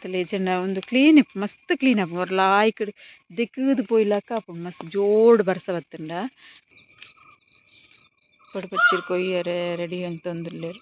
ತಲೆ ಉಂದು ಕ್ಲೀನ್ ಇಪ್ಪು ಮಸ್ತ್ ಕ್ಲೀನ್ ಆಪುಂಡು ಒರ ಲಾಯ್ಕ್ ದೆಕ್ಕ್‌ದ್ ಪೋಯಿಲಕ ಆಪುಂಡು ಮಸ್ತ್ ಜೋಡು ಬರ್ಸ ಬತ್ತುಂಡ. ಪಡುಪಚ್ಚಿರ್ ಕೊಯ್ಯರೆ ರೆಡಿ ಅಂತೊಂದುಲ್ಲೆರ್.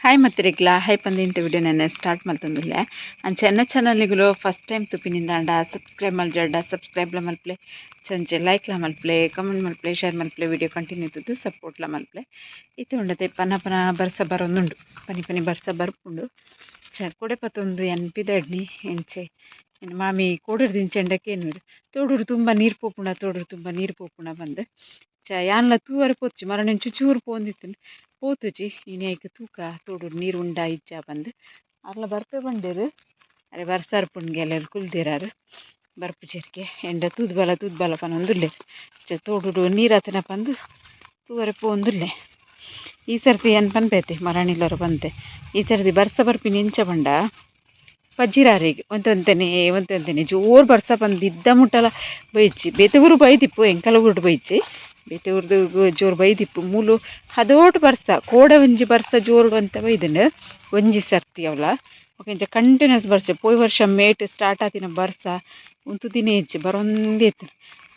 ಹಾಯ್ ಮತ್ತಿರಿಗ್ಲ ಹಾಯ್ ಪಂದು ಇಂತ ವಿಡಿಯೋ ನಾನು ಸ್ಟಾರ್ಟ್ ಮಲ್ತೊಂದುಲ್ಲೆ. ಅಂಚ ಎನ್ನ ಚಾನಲ್ಗಳು ಫಸ್ಟ್ ಟೈಮ್ ತುಪಿನಿಂದಾಂಡ ಸಬ್ಸ್ಕ್ರೈಬ್ ಮಲ್ಜಾಡ ಸಬ್ಸ್ಕ್ರೈಬ್ಲ ಮಲ್ಪಲೆ, ಚಂಚೆ ಲೈಕ್ಲ ಮಲ್ಪಲೆ, ಕಮೆಂಟ್ ಮಲ್ಪಲೆ, ಶೇರ್ ಮಲ್ಪಲೆ, ವಿಡಿಯೋ ಕಂಟಿನ್ಯೂ ತುದ್ದು ಸಪೋರ್ಟ್ಲ ಮಲ್ಪಲೆ. ಇತ್ತೆ ಉಂಡತೆ ಪನ ಪನ ಬರ್ಸ ಬರೊಂದುಂಡು, ಪನಿ ಪನಿ ಬರ್ಸ ಬರ್ಪುಂಡು. ಚ ಕೊಡೆ ಪತ್ತೊಂದು ಎನ್ ಪಿದಡ್ನಿ ಎಂಚೆ ಮಾಮಿ ಕೋಡಿರ್ದು ಇಂಚೆಂಡಕ್ಕೆ ಏನುವೆರ್ ತೋಡುಡು ತುಂಬ ನೀರು ಪೋಪುಂಡ, ತೋಡುಡು ತುಂಬ ನೀರು ಪೋಪುಂಡ ಪಂದ್. ಚ ಯಾನ್ಲ ತೂವರೆ ಪೋತುಜಿ, ಮರಣ ಚೂರು ಪೋಂದಿತ್ತುಂಡು ಪೋತುಜಿ. ಇನಿ ಐಕ್ ತೂಕ ತೋಡುಡು ನೀರು ಉಂಡಾ ಇಜ್ಜಾ ಪಂದ್. ಅರ್ಲ ಬರ್ಪೆ ಪಂಡೆರ್, ಅರೆ ಬರ್ಸ ಬರ್ಪುಂಡು ಕುಲ್ದೆರಾರು ಬರ್ಪುಜೆರ್ಗೆ ಎಂಡ ತೂದು ಬಲ ತೂದು ಬಲ ಪನೊಂದುಲ್ಲೆರ್. ಚ ತೋಡುಡು ನೀರಾತನ ಪಂದ್ ತೂವರೆ ಪೋಂದುಲ್ಲೆ. ಈ ಸರ್ತಿ ಏನ್ ಪನ್ಪೈತೆ ಮರಣಿಲ್ಲರು ಪಂತೆ, ಈ ಸರ್ತಿ ಬರ್ಸ ಬರ್ಪಿನ ಎಂಚ ಪಂಡ ಪಜ್ಜಿರಾರಿಗೆ ಒಂತೊಂತೆನೆ ಒಂತೊಂತೆನೆ ಜೋರು ಬರ್ಸ ಪಂದ್ ಇದ್ದ ಮುಟ್ಟಲ ಬೈಚಿ. ಬೇತೆ ಊರು ಬೈದಿಪ್ಪು, ಎಂಕಲ ಊರುಡು ಬೈಚಿ, ಬೇತೆ ಊರ್ದು ಜೋರು ಬೈದಿಪ್ಪು. ಮೂಲು ಹದೋಟು ಬರ್ಸ ಕೋಡೆ ಒಂಜಿ ಬರ್ಸ ಜೋರುಡು ಅಂತ ಬೈದುಂಡು ಒಂಜಿ ಸರ್ತಿ ಅವಲ. ಬೊಕ ಇಂಚ ಕಂಟಿನ್ಯೂಸ್ ಬರ್ಸ ಪೋಯಿ ವರ್ಷ ಮೇಟ್ ಸ್ಟಾರ್ಟ್ ಆತಿನ ಬರ್ಸ ಉಂತುದಿನೇ ಇಜ್ಜಿ, ಬರೊಂದೇ ಇತ್ತು.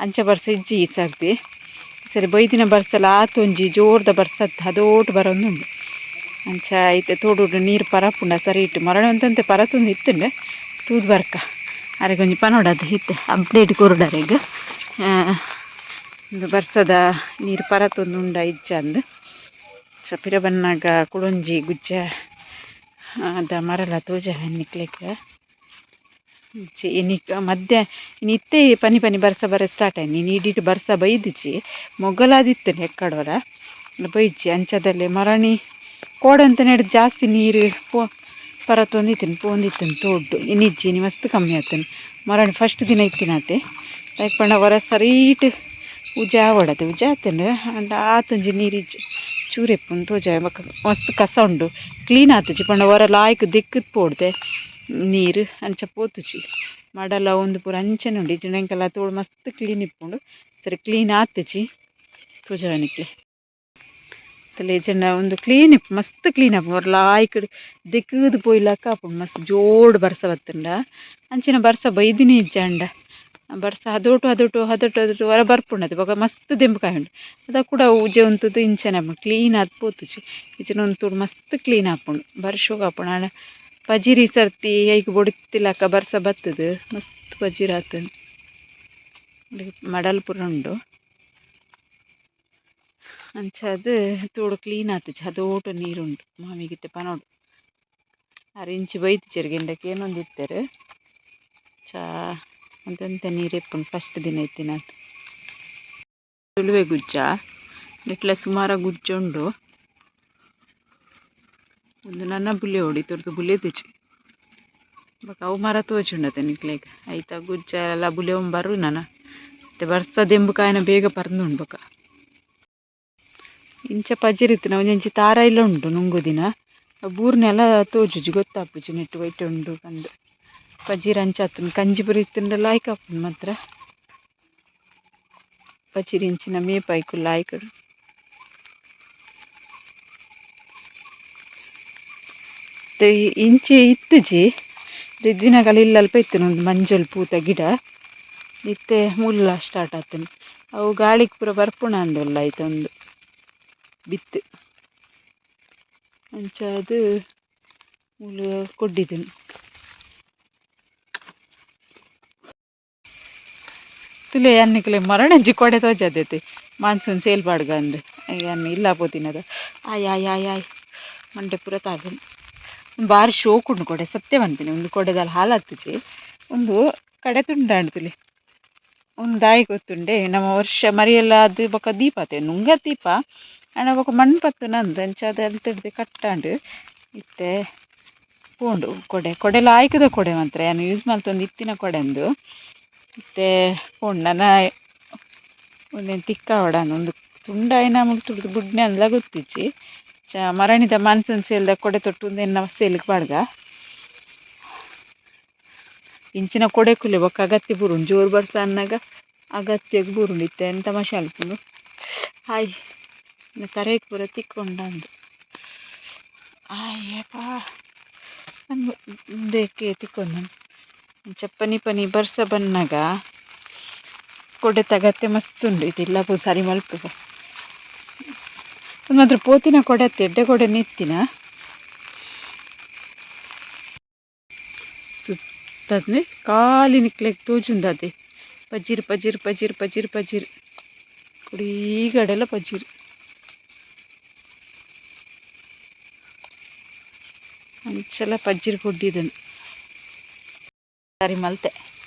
ಅಂಚ ಬರ್ಸ ಇಜ್ಜಿ ಈ ಸರ್ತಿ. ಸರಿ ಬೈದಿನ ಬರ್ಸಲ ಆತೊಂಜಿ ಜೋರ್ದ ಬರ್ಸ ಹದೋಟು ಬರೊಂದುಂಡು. ಅಂಚ ಇತ್ತೆ ತೋಡುಡು ನೀರು ಪರಪುಂಡ ಸರಿ ಇಟ್ಟು ಮರಣ ಅಂತಂತೆ ಪರತೊಂದು ಇತ್ತುಂಡು. ತೂದು ಬರ್ಕ ಅರೆಗೊಂಜಿ ಪನೊಡದು ಇತ್ತೆ ಅಪ್ಡೇಟ್ ಕೊರೊಡು ಉಂದು ಬರ್ಸದ ನೀರು ಪರತೊಂದು ಉಂಡ ಇಜ್ಜ ಅಂದ್. ಸೊ ಪಿರ ಬನ್ನಗ ಕುಡೊಂಜಿ ಗುಜ್ಜ ಅದ ಮರಲ ತೋಜಾವೆ ನಿಕ್ಲೆಗ್. ಇನಿಕ್ ಮಧ್ಯ ಇನಿ ಇತ್ತೆ ಪನಿ ಪನಿ ಬರ್ಸ ಬರ ಸ್ಟಾರ್ಟ್ ಆಯ್ತು. ಇನಿ ಇಡೀಟ್ ಬರ್ಸ ಬೈದಿಜಿ, ಮೊಗಲಾದಿತ್ತು ಎಕ್ಕಡೋರ ಬೈಜಿ. ಅಂಚದಲ್ಲಿ ಮರಣಿ ಕೋಡಂತ ನೆಡ್ದು ಜಾಸ್ತಿ ನೀರು ಪರತೊಂದಿತ್ತಿನ ಪೋಂದಿತ್ತಿನ ತೋಡ್ಡು. ಇನಿಜ್ಜಿ, ಇನಿ ಮಸ್ತ್ ಕಮ್ಮಿ ಆತನ. ಮರಣಿ ಫಸ್ಟ್ ದಿನ ಇತ್ತಿನಾತೆ ಲೈಕ್ ಪಂಡ ವರ ಸರೀಟ್ ಉಜಾ ಆವಡತೆ ಉಜಾ ಆತುಂಡು. ಆಂಡ ಆತೊಂಜಿ ನೀರಿಜ್ಜಿ, ಚೂರು ಇಪ್ಪುಂಡು ತೋಜಾವೆ. ಬೊಕ ಮಸ್ತ್ ಕಸ ಉಂಡು, ಕ್ಲೀನ್ ಆತುಜಿ ಪಂಡ ವರ ಲಾಯ್ಕ್ ದೆಕ್ಕುದ್ ಪೋಡ್ದೆ ನೀರು ಅಂಚ ಪೋತುಜಿ. ಮಡಲ ಉಂದು ಪೂರ ಅಂಚನೆ ಉಂಡು. ಇಜ್ಜಿಂಡ ಎಂಕಲ ತೋಡು ಮಸ್ತ್ ಕ್ಲೀನ್ ಇಪ್ಪುಂಡು. ಸರಿ ಕ್ಲೀನ್ ಆತುಜಿ ತೋಜಾವೆ ನಿಕ್ಲೆ. ಇಜ್ಜಿಂಡ ಉಂದು ಕ್ಲೀನ್ ಇಪ್ಪು ಮಸ್ತ್ ಕ್ಲೀನ್ ಆಪುಂಡು. ಒರ ಲಾಯ್ಕ್ ದೆಕ್ಕುದ್ ಪೋಯಿಲಕ ಆಪುಂಡು ಮಸ್ತ್ ಜೋಡು ಬರ್ಸ ಬತ್ತುಂಡ. ಅಂಚಿನ ಬರ್ಸ ಬೈದಿನೇ ಇಜ್ಜಾಂಡ ಬರ್ಸ ಹದೋಟು ಹದೋಟು ಹದೋಟು ಹದೋಟು ವರ ಬರ್ಪುಂಡು. ಅದು ಬೊಕ ಮಸ್ತ್ ದೆಂಬು ಉಂಡು, ಅದ ಕೂಡ ಉಜೆ ಉಂತುದು ಇಂಚನೆ ಆಪುಂಡು, ಕ್ಲೀನ್ ಆದ್ ಪೋತುಜಿ. ಇಜ್ಜಿಂಡ ಒಂದು ತೋಡು ಮಸ್ತ್ ಕ್ಲೀನ್ ಆಪುಂಡು, ಬಾರಿ ಶೋಕು ಆಪುಂಡು. ಆಂಡ ಪಜಿರಿ ಸರ್ತಿ ಐಕ್ ಬೊಡಿತ್ತಿಲಕ ಬರ್ಸ ಬತ್ತುದು ಮಸ್ತ್ ಪಜಿರ್ ಆತುಂಡು. ಮಡಲ್ ಪೂರ ಉಂಡು. ಅಂಚಾದ್ ತೋಡು ಕ್ಲೀನ್ ಆತುಜಿ, ಹದೋಟು ನೀರುಂಡು. ಮಾಮಿಗಿತ್ತೆ ಪನೊಡು ಆರ್ ಇಂಚಿ ಬೈದಿಜೆರ್ ಗೆಂಡಕ್ಕೆ ಏನೊಂದಿತ್ತೆರ್. ಚಾ ಒಂತೊಂತೆ ನೀರು ಇಪ್ಪುಂಡು ಫಸ್ಟ್ ದಿನ ಇತ್ತಿನಾತ್. ತುಳುವೆ ಗುಜ್ಜ ನೆಟ್ಲ ಸುಮಾರ ಗುಜ್ಜ ಉಂಡು. ಒಂದು ನನ್ನ ಬುಲೆ ಓಡಿ ತುರ್ದು ಬುಲೆದಿಜಿ. ಬೊಕ ಅವು ಮರ ತೋಜುಂಡತೆ ನಿಕ್ಲೆಗ್. ಐತ ಗುಜ್ಜ ಎಲ್ಲ ಬುಲೆ ಬರು ನನ ಇತ್ತೆ ಬರ್ಸ ದೆಂಬು ಕಾಯಿನ ಬೇಗ ಪರ್ಂದುಂಡು. ಬೊಕ ಇಂಚ ಪಜಿರ್ ಇತ್ತಿನ ಒಂಜೊಂಜಿ ತಾರಾಯಿಲ ಉಂಡು ನುಂಗುದಿನ ಬೂರ್ನೆಲ ತೋಜುಜಿ, ಗೊತ್ತಾಪುಜಿ ನೆಟ್ ಒಯ್ಟ್ ಉಂಡು ಪಂದ್. ಪಜಿರ್ ಅಂಚ ಆತುಂಡು, ಕಂಜಿ ಪೂರ ಇತ್ತುಂಡ ಲಾಯ್ಕ್ ಆಪುಂಡು ಮಾತ್ರ. ಪಜಿರ್ ಇಂಚಿನ ಮೇಪಾಯ್ಕು ಲಾಯ್ಕಡ್. ಇಂಚಿ ಇತ್ತುಜಿ ರಿದ್ವಿನಗಲ ಇಲ್ಲಲ್ಪ ಇತ್ತು ಒಂದು ಮಂಜಲ್ ಪೂತ ಗಿಡ. ಇತ್ತೆ ಮುಲ್ಲ ಸ್ಟಾರ್ಟ್ ಆತುಂಡು. ಅವು ಗಾಳಿಗ್ ಪೂರ ಬರ್ಪುಣ ಅಂದೊಲ್ಲ ಐತೊಂದು ಬಿತ್ತು. ಅಂಚಾದ್ ಮೂಲು ಕೊಡ್ಡಿದುಂಡು. ತುಲೆ ಅನ್ನಿಕ್ಲೆ ಮರಣಂಜಿ ಕೊಡೆ ತೋಜಾದೈತೆ ಮಾನ್ಸೂನ್ ಸೇಲ್ ಪಾಡ್ಗ ಅಂದ್ ಯಾನ್ ಇಲ್ಲ ಪೋತಿನದ. ಆಯ್ ಆಯ್ ಆಯ್ ಆಯ್ ಮಂಡೆ ಪೂರ ತಾಗುಂಡು. ಬಾರಿ ಶೋಕುಂಡು ಕೊಡೆ, ಸತ್ಯ ಪನ್ಪಿನಿ. ಉಂದು ಕೊಡೆದಾಲ ಹಾಲಾತುಜಿ, ಉಂದು ಕಡೆ ತುಂಡಾಂಡ್ ತುಲೆ. ಉಂದು ದಾಯಿ ಗೊತ್ತುಂಡೆ, ನಮ್ಮ ವರ್ಷ ಮರಿಯಲ ಅದು ಬೊಕ ದೀಪ ಆತೆ ನುಂಗ ದೀಪ ಆಂಡ ಬೊಕ ಮಣ್ಣು ಪತ್ತುನ ಅಂದ್. ಅಂಚಾದ್ ಅಲ್ತುಡ್ದು ಕಟ್ಟಾಂಡ್ ಇತ್ತೆ ಪೋಂಡು ಕೊಡೆ. ಕೊಡೆ ಲಾಯ್ಕದ ಕೊಡೆ ಮಾತ್ರ ಯಾನ್ ಯೂಸ್ ಮಲ್ತೊಂದು ಇತ್ತಿನ ಕೊಡೆ ಉಂದು. ಇತ್ತೆ ಪೋಂಡು ನನ ಉಂದೆನ್ ತಿಕ್ಕಾವಡ ಒಂದು ತುಂಡಾಯಿನ ಮುಲ್ತುಡ್ದು ಬುಡ್ನೆ ಅಂದ್ಲ ಗೊತ್ತಿಜ್ಜಿ. ಚ ಮರಣಿದ ಮಾನ್ಸೂನ್ ಸೇಲ್ದ ಕೊಡೆ ತೊಟ್ಟು ಉಂದೆನ್ನ ಸೇಲ್ಗ್ ಪಾಡ್ಗ. ಇಂಚಿನ ಕೊಡೆಕುಲೆ ಬೊಕ್ಕ ಅಗತ್ಯ ಬೂರುಂಡು ಜೋರು ಬರ್ಸ ಅನ್ನಗ ಅಗತ್ಯಗ್ ಬೂರುಂಡು ಇತ್ತೆ ಎಂತ ತಮಾಷೆ ಅಲ್ಪುಂಡು ಹಾಯ್ ತರೆಕ್ ಪೂರ ತಿಕ್ಕೊಂಡಂದು ಆಯ್ ಅಪ್ಪ ಉಂದೆಕ್ಕೆ ತಿಕ್ಕೊಂದು ಇಂಚ ಪನಿ ಪನಿ ಬರ್ಸ ಬನ್ನಗ ಕೊಡೆತ ಅಗತ್ಯ ಮಸ್ತ್ ಉಂಡು ಇದೆಲ್ಲ ಪೂ ಸರಿ ಮಲ್ಪುಗ ಒಂದು ಮಾತ್ರ ಪೋತಿನ ಕೊಡೆ ಅತ್ತೆ ಎಡ್ಡೆ ಕೊಡೆ ನಿತ್ತಿನ ಸುತ್ತನೆ ಖಾಲಿ ನಿಕ್ಲೆಗ್ ತೋಜುಂದದೆ ಪಜಿರ್ ಪಜಿರ್ ಪಜಿರ್ ಪಜಿರ್ ಪಜಿರ್ ಕುಡೀಗಡೆಲ್ಲ ಪಜಿರ್ ಅಂಚೆಲ್ಲ ಪಜ್ಜಿರ್ ಕೊಡ್ಡಿದನು ಸರಿ ಮಲ್ತೆ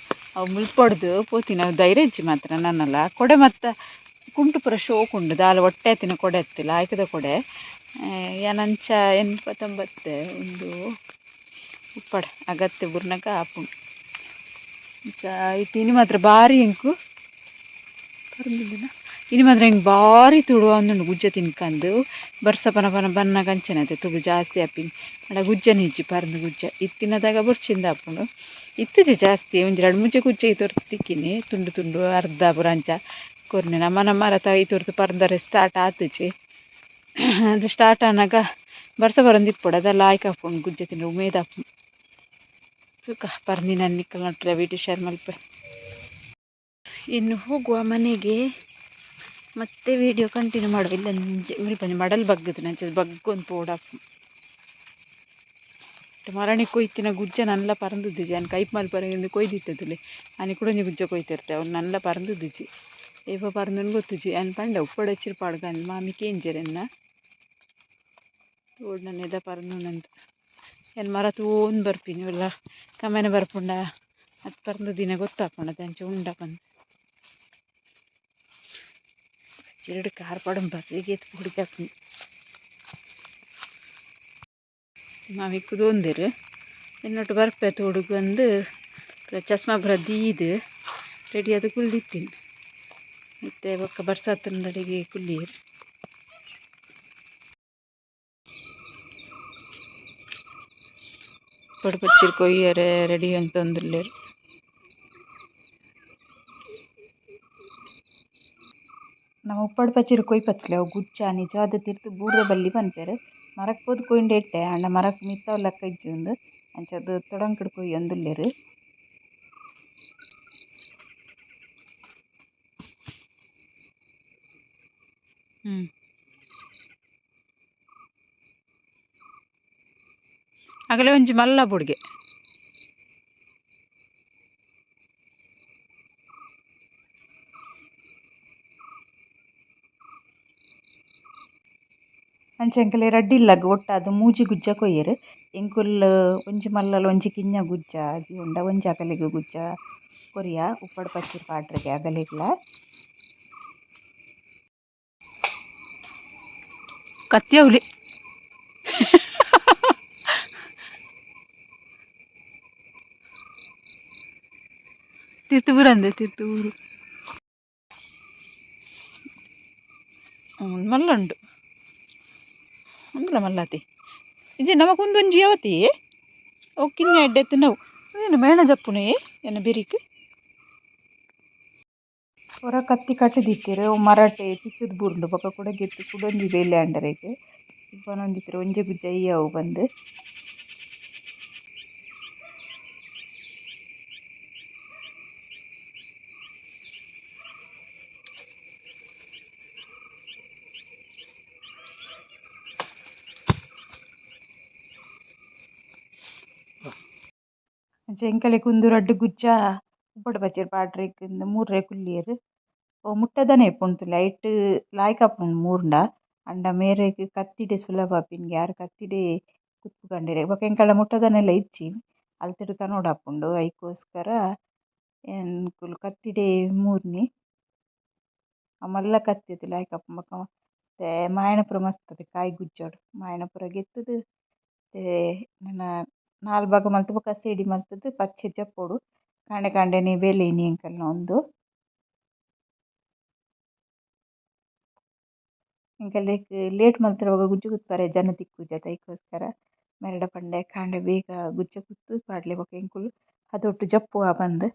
ಅವು ಮುಲ್ಪೊಡ್ದು ಪೋತಿನ ಅವು ಧೈರ್ಯ ಇಜ್ಜಿ ಮಾತ್ರ ನನ್ನಲ್ಲ ಕೊಡೆ ಮತ್ತ ಕುಂಟು ಪೂರ ಶೋಕ್ ಉಂಡು ದಾಲ ಒಟ್ಟೆ ಆತಿನ ಕೊಡೆ ಅತ್ತಿಲ್ಲ ಆಯ್ಕದ ಕೊಡೆ ಏನಂಚ 89 ಒಂದು ಉಪ್ಪಡ ಅಗತ್ಯ ಬುರ್ನಗ ಆಪುಂಡು ಅಂಚ ಇತ್ತೆ ಇನಿ ಮಾತ್ರ ಬಾರಿ ಎಂಕು ಪರ್ಂದಿಲ್ಲ ಇನಿ ಮಾತ್ರ ಎಂಕ್ ಬಾರಿ ತುಳು ಅಂದುಂಡು ಗುಜ್ಜೆ ತಿನ್ಕಂದು ಬರ್ಸ ಪನ ಪನ ಬನ್ನಗ ಅಂಚನೆ ಅತೆ ತುಳು ಜಾಸ್ತಿ ಆಪಿನಿ ಆಂಡ ಗುಜ್ಜನೆ ಇಜ್ಜಿ ಪರ್ಂದ್ ಗುಜ್ಜೆ ಇತ್ತಿನದಾಗ ಬೊರ್ಚಿಂದ ಆಪುಂಡು ಇತ್ತಿಜಿ ಜಾಸ್ತಿ ಒಂಜಿ ರಡ್ಡ್ ಮೂಜಿ ಗುಜ್ಜೆ ಇತೊರ್ತು ತಿಕ್ಕಿನಿ ತುಂಡು ತುಂಡು ಅರ್ಧ ಪೂರ ಅಂಚ ಕೊರ್ನೆ ನಮ್ಮ ನಮ್ಮ ಮರತ ಇತೊರ್ತು ಪರ್ಂದರೆ ಸ್ಟಾರ್ಟ್ ಆತುಜಿ ಅದು ಸ್ಟಾರ್ಟ್ ಆನಗ ಬರ್ಸ ಬರೊಂದಿಪ್ಪೊಡು ಅದೆಲ್ಲ ಲಾಯ್ಕ್ ಆಪುಂಡು ಗುಜ್ಜೆ ತಿಂಡ ಉಮೇದ್ ಆಪುಂಡು ಸುಖ ಪರ್ಂದಿನ ನಿಕಲ್ನ ವೀಡಿಯೋ ಶೇರ್ ಮಲ್ಪೆ. ಇನ್ನು ಹೋಗುವ ಮನೆಗೆ ಮತ್ತೆ ವಿಡಿಯೋ ಕಂಟಿನ್ಯೂ ಮಾಡುವ ಇಲ್ಲ ಮುಲ್ಪ ಮಡಲ್ ಬಗ್ಗದು ನಂಚ ಬಗ್ಗೊಂದು ಪೋಡಾಪುಂಡು ಮರಣಿ ಕೊಯ್ತಿನ ಗುಜ್ಜ ನನ್ಲ ಪರಂದುದಿಜಿ ಅನ್ ಕೈಪ್ ಮಲ್ಪರೆ ಕೊಯ್ದಿತ್ತದಿಲ್ಲ ಆನಿ ಕುಡೊಂಜಿ ಗುಜ್ಜ ಕೊಯ್ತಿರ್ತೆ ಅವ್ನು ನನ್ಲ ಪರಂದುದಿಜಿ ಏಪ ಪರಂದುನ್ ಗೊತ್ತುಜಿ ಅನ್ ಪಂಡ ಉಪ್ಪಡಚ್ಚಿರ್ ಪಾಡ್ಗಂದ್ ಮಾಮಿ ಕೇಂಜೆರೆನ್ನ ತೋಡ್ ನನ್ನೆದ ಪರಂದುನಂತ ಏನ್ ಮರ ತೂವೊಂದು ಬರ್ಪಿನಿ ಇವೆಲ್ಲ ಕಮ್ಮೆನೆ ಬರ್ಪುಂಡ ಅತ್ ಪರಂದು ದಿನ ಗೊತ್ತಾಪುಂಡು ಅತೆ ಅಂಚ ಉಂಡ ಪಂದ್ ಎರಡು ಕಾರ್ ಪಾಡೊಂದು ಬರ್ರಿಗೆ ಪೋಡಿಗೆ ಆಪುಂಡು ಮಾಮಿ ಕುದೊಂದೆರ್ ಎನ್ನೊಟ್ಟು ಬರ್ಪೆ ತೋಡುಗು ಬಂದು ಚಸ್ಮಾ ಪೂರ ದೀದ್ ರೆಡಿ ಆದ್ ಕುಲ್ದಿತ್ತಿನಿ ಇತ್ತೆ ಬೊಕ್ಕ ಬರ್ಸಾತುಂಡಡೆಗೆ ಕುಲ್ಲಿಯೆರ್. ಪಡ್ ಕೊಯ್ಯರೆ ರೆಡಿ ಅಂತೊಂದುಲ್ಲೆರ್. ನಮ ಉಪ್ಪಡ್ ಪಚ್ಚಿರ್ ಕೊಯ್ಪತ್ಲೆ ಅವು ಗುಚ್ಚ ನಿಜವಾದ್ ತಿರ್ತ್ ಬೂರ್ರೆ ಬಲ್ಲಿ ಪನ್ಪೆರ್ ಮರಕ್ ಪೋದು ಕೊಯಿಂಡ ಎಡ್ಡೆ ಆಂಡ ಮರಕ್ ಮಿತ್ತ ಲೆಕ್ಕ ಇಜ್ಜಿ ಉಂದು ಅಂಚಾದ್ ತೊಡಂಕಡ್ ಕೊಯ್ಯೊಂದುಲ್ಲೆರ್. ಅಗಲೆ ಒಂಜಿ ಮಲ್ಲ ಬುಡ್ಗೆ. ಅಂಚ ಎಂಕಲೆ ರಡ್ಡ್ ಇಲ್ಲಗ್ ಒಟ್ಟಾದ್ ಮೂಜಿ ಗುಜ್ಜ ಕೊಯ್ಯೆರ್ ಎಂಕುಲು ಒಂಜಿ ಮಲ್ಲಲ್ ಒಂಜಿ ಕಿನ್ಯ ಗುಜ್ಜ ದೀವೊಂಡ ಒಂಜಿ ಅಗಲೆಗ್ ಗುಜ್ಜ ಕೊರಿಯ ಉಪ್ಪಡ್ ಪಚ್ಚಿರ್ ಪಾಡ್ರೆಗೆ ಅಗಲೆಗ್ಲ. ಕತ್ತಿ ಅವಲಿ ತಿರ್ತುಬೂರು ಅಂದೆ ತಿರ್ತುಬೂರು ಮಲ್ಲ ಉಂಡು ಉಂದುಲ ಮಲ್ಲಾತಿ ಇಜ್ಜಿ ನಮಕ್ ಉಂದೊಂಜಿ ಯಾವತಿ ಅವು ಕಿನ್ಯ ಎಡ್ಡೆ ನಾವು ಏನು ಮೇಣ ಜಪ್ಪುನೆ ಎನ್ನ ಬೆರಿಕ್ ಒರ ಕತ್ತಿ ಕಟ್ಟುದಿತ್ತೆರ್ ಅವು ಮರಟ್ ತಿಕ್ಕುದು ಬೂರುಂಡು ಬೊಕ ಕುಡ ಗೆತ್ತ್ ಕುಡೊಂಜಿ ಬೇಲೆ ಆಂಡ್ ಅರೆಗ್ ಪನೊಂದಿತ್ತೆರ್ ಒಂಜಿ ಗುಜ್ಜೆ ಇಯ್ಯವು ಪಂದ್. ಅಂಚ ಎಂಕಲೆಗ್ ಉಂದು ರಡ್ಡ್ ಗುಜ್ಜ ಉಪ್ಪಡ್ ಪಚ್ಚಿರ್ ಪಾಡ್ರೆಗ್ ಇಂದ್ ಮೂರ್ರೆ ಕುಲ್ಲಿಯೆರ್ ಅವು ಮುಟ್ಟದನೆ ಇಪ್ಪುಂಡು ತೂಲೆ ಐಟ್ ಲಾಯ್ಕ್ ಆಪುಂಡು ಮೂರ್ಂಡ ಆಂಡ ಮೇರೆಗ್ ಕತ್ತಿಡೆ ಸುಲಭ ಆಪಿನ್ಗೆ ಆರ್ ಕತ್ತಿಡೆ ಕುತ್ತ್ಕಂಡೆರ್ ಬೊಕ ಎಂಕಲ್ನ ಮುಟ್ಟದನೆಲ ಇಜ್ಜಿ ಅಲ್ತುಡು ಕನೊಡಾಪುಂಡು ಐಕೋಸ್ಕರ ಎಂಕುಲು ಕತ್ತಿಡೆ ಮೂರ್ನಿ ಆ ಮಲ್ಲ ಕತ್ತಿ ಅತ್ ಲಾಯ್ಕ್ ಆಪುಂಡು ಬೊಕ ಇತ್ತೆ ಮಾಯಣ ಪೂರ ಮಸ್ತ್ ಅತೆ ಕಾಯಿ ಗುಜ್ಜಡ್ ಮಾಯಣ ಪೂರ ಗೆತ್ತುದು ಇತ್ತೆ ನನ ನಾಲ್ ಭಾಗ ಮಲ್ತ್ ಬೊಕ ಸೇಡಿ ಮಲ್ತುದು ಪಚ್ಚಿರ್ ಜಪ್ಪೊಡು ಕಾಂಡೆ ಕಾಂಡೆನೆ ಬೇಲೆ ಇನಿ ಎಂಕಲ್ನ ಉಂದು. ಎಂಕಲೆಗ್ ಲೇಟ್ ಮಲ್ತ್ಂಡ ಬೊಕ ಗುಜ್ಜೆ ಕುತ್ಪರೆ ಜನ ತಿಕ್ಕುಜಿ ಅತೆ ಐಕೋಸ್ಕರ ಮೆರೆಡ ಪಂಡೆ ಕಾಂಡೆ ಬೇಗ ಗುಜ್ಜೆ ಕುತ್ತು ಪಾಡ್ಲೆ ಬೊಕ ಎಂಕುಲು ಹದೊಟ್ಟು ಜಪ್ಪುವ ಪಂದ್.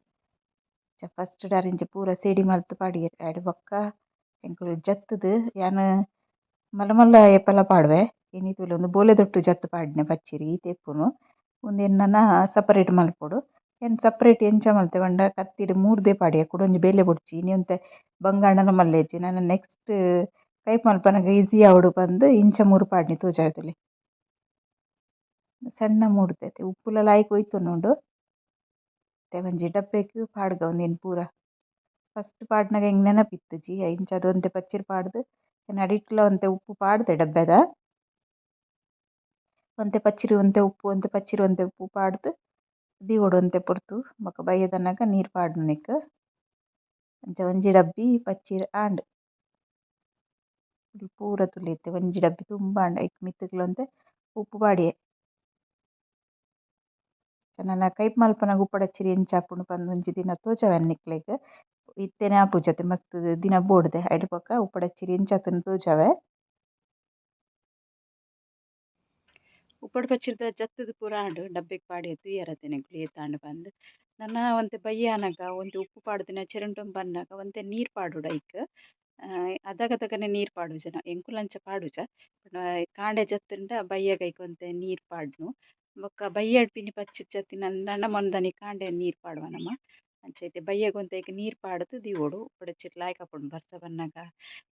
ಫಸ್ಟ್ ಅರಿಂಚ ಪೂರ ಸೆಡಿ ಮಲ್ತ್ ಪಾಡಿಯೆರ್ ಆಯ್ಡ್ ಬೊಕ್ಕ ಎಂಕುಲು ಜತ್ತುದು ಯಾನ್ ಮಲ್ಲ ಮಲ್ಲ ಏಪಲ ಪಾಡುವೆ. ಇನಿ ತೂಲೆ ಉಂದು ಬೋಲೆದೊಟ್ಟು ಜತ್ತ್ ಪಾಡ್ನೆ ಪಚ್ಚಿರ್ ಈತೆ ಇಪ್ಪುನು. ಉಂದೆನ್ ನನ ಸಪರೇಟ್ ಮಲ್ಪೊಡು. ಯಾನ್ ಸಪರೇಟ್ ಎಂಚ ಮಲ್ತೆ ಪಂಡ ಕತ್ತಿಡ್ ಮೂರ್ದೆ ಪಾಡಿಯೆ ಕುಡೊಂಜಿ ಬೇಲೆ ಬೊಡ್ಚಿ ಇನಿ ಒಂತೆ ಬಂಗಾಂಡಲ ಮಲ್ಲೆಜ್ಜಿ ನನ ನೆಕ್ಸ್ಟ್ ಕೈಪು ಮಲ್ಪನಗ ಈಸಿ ಆವೊಡು ಪಂದ್ ಇಂಚ ಮೂರು ಪಾಡ್ನೆ ತೋಜಾವೆ ತೂಲೆ. ಸಣ್ಣ ಮೂರ್ದೆ ಉಪ್ಪುಲ ಲಾಯ್ಕ್ ಒಯ್ತೊಂದುಂಡು. ಇತ್ತೆ ಒಂಜಿ ಡಬ್ಬೆಗ್ ಪಾಡ್ಗ ಉಂದೆನ್ ಪೂರ. ಫಸ್ಟ್ ಪಾಡ್ನಗ ಎಂಕ್ ನೆನಪಿತ್ತುಜಿ ಇಂಚಾದ್ ಒಂತೆ ಪಚ್ಚಿರ್ ಪಾಡ್ದ್ ಯಾನ್ ಅಡಿಟ್ಲ ಒಂತೆ ಉಪ್ಪು ಪಾಡ್ದೆ ಡಬ್ಬೆದ. ಒಂತೆ ಪಚ್ಚಿರ್ ಒಂತೆ ಉಪ್ಪು ಒಂತೆ ಪಚ್ಚಿರ್ ಒಂತೆ ಉಪ್ಪು ಪಾಡ್ದ್ ದೀವೊಡು ಒಂತೆ ಪೊರ್ತು ಬೊಕ ಬಯ್ಯದನಗ ನೀರ್ ಪಾಡುನೆಕ್. ಅಂಚ ಒಂಜಿ ಡಬ್ಬಿ ಪಚ್ಚಿರ್ ಆಂಡ್. ಪೂರ ತೂಲೆ ಇತ್ತೆ ಒಂಜಿ ಡಬ್ಬಿ ತುಂಬ ಆಂಡ್ ಐಕ್ ಮಿತ್ತುಗ್ಲ ಒಂತೆ ಉಪ್ಪು ಪಾಡಿಯೆ. ನನ ಕೈಪು ಮಲ್ಪುನಗ ಉಪ್ಪಡಚ್ಚಿರಿ ಎಂಚ ಆಪುಂಡು ಪಂದ್ ಒಂಜಿ ದಿನ ತೋಜಾವೆ ನಿಕ್ಲೆಗ್. ಇತ್ತೆನೆ ಆಪುಜತೆ ಮಸ್ತ್ ದಿನ ಬೋಡುದೆ ಐಡ್ ಬೊಕ ಉಪ್ಪಡಚ್ಚಿರಿ ಎಂಚ ಆತುಂಡು ತೋಜಾವೆ. ಉಪ್ಪಡ್ ಪಚ್ಚಿರ್ದ ಜತ್ತುದು ಪೂರ ಆಂಡ್ ಡಬ್ಬೆಗ್ ಪಾಡಿಯೆ ತೂಯರತೆ ನಿಕುಲು ಏತ್ ಆಂಡ್ ಪಂದ್. ನನ ಒಂತೆ ಬಯ್ಯ ಆನಗ ಒಂತೆ ಉಪ್ಪು ಪಾಡ್ದಿನ ಚೆರಂಟೊಂದು ಬನ್ನಗ ಒಂತೆ ನೀರ್ ಪಾಡೊಡು ಐಕ್. ಅದಗದಗನೆ ನೀರ್ ಪಾಡುಜನ ಎಂಕುಲು ಅಂಚ ಪಾಡುಜ. ಕಾಂಡೆ ಜತ್ತುಂಡ ಬಯ್ಯಗ್ ಐಕ್ ಒಂತೆ ನೀರ್ ಪಾಡ್ನು. ಬೊಕ್ಕ ಬಯ್ಯಡ್ ಪಿನಿ ಪಚ್ಚಿರ್ ಜತ್ತಿನಂದಾಂಡ ಮನದಾನಿ ಕಾಂಡೆ ನೀರ್ ಪಾಡುವ ನಮ. ಅಂಚ ಇತ್ತೆ ಬಯ್ಯಗ್ ಒಂತೆ ಐಕ್ ನೀರ್ ಪಾಡ್ದ್ ದೀವೊಡು. ಉಪ್ಪಡಚ್ಚಿರ್ ಲಾಯ್ಕ್ ಆಪುಂಡು ಬರ್ಸ ಬನ್ನಗ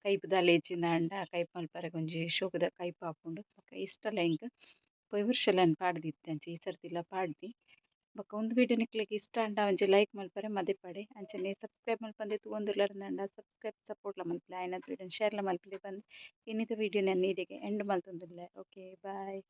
ಕೈಪು ದಾಲ ಇಜ್ಜಿಂದಾಂಡ ಕೈಪು ಮಲ್ಪರೆಗ್ ಒಂಜಿ ಶೋಕುದ ಕೈಪು ಆಪುಂಡು. ಬೊಕ ಇಷ್ಟಲ ಎಂಕ್ ಪೋಯಿ ವರ್ಷಲ ಯಾನ್ ಪಾಡ್ದಿತ್ತೆ ಅಂಚ ಈ ಸರ್ತಿಲ ಪಾಡ್ದಿ. ಬೊಕ ಉಂದು ವಿಡಿಯೋ ನಿಕ್ಲೆಗ್ ಇಷ್ಟ ಆಂಡ ಒಂಜಿ ಲೈಕ್ ಮಲ್ಪರೆ ಮದಪಡೆ. ಅಂಚನೆ ಸಬ್ಸ್ಕ್ರೈಬ್ ಮಲ್ಪಂದೆ ತೂವೊಂದುಲ್ಲರ್ಂದಾಂಡ ಸಬ್ಸ್ಕ್ರೈಬ್ ಸಪೋರ್ಟ್ ಲ ಮಲ್ಪುಲೆ ಆಯಿನಾತ್ ವಿಡಿಯೋನ್ ಶೇರ್ ಲ ಮಲ್ಪುಲೆ ಪಂದ್ ಇನಿತ ವಿಡಿಯೋ ಯಾನ್ ಈಡೆಗ್ ಎಂಡ್ ಮಲ್ತೊಂದುಲ್ಲೆ. Okay bye.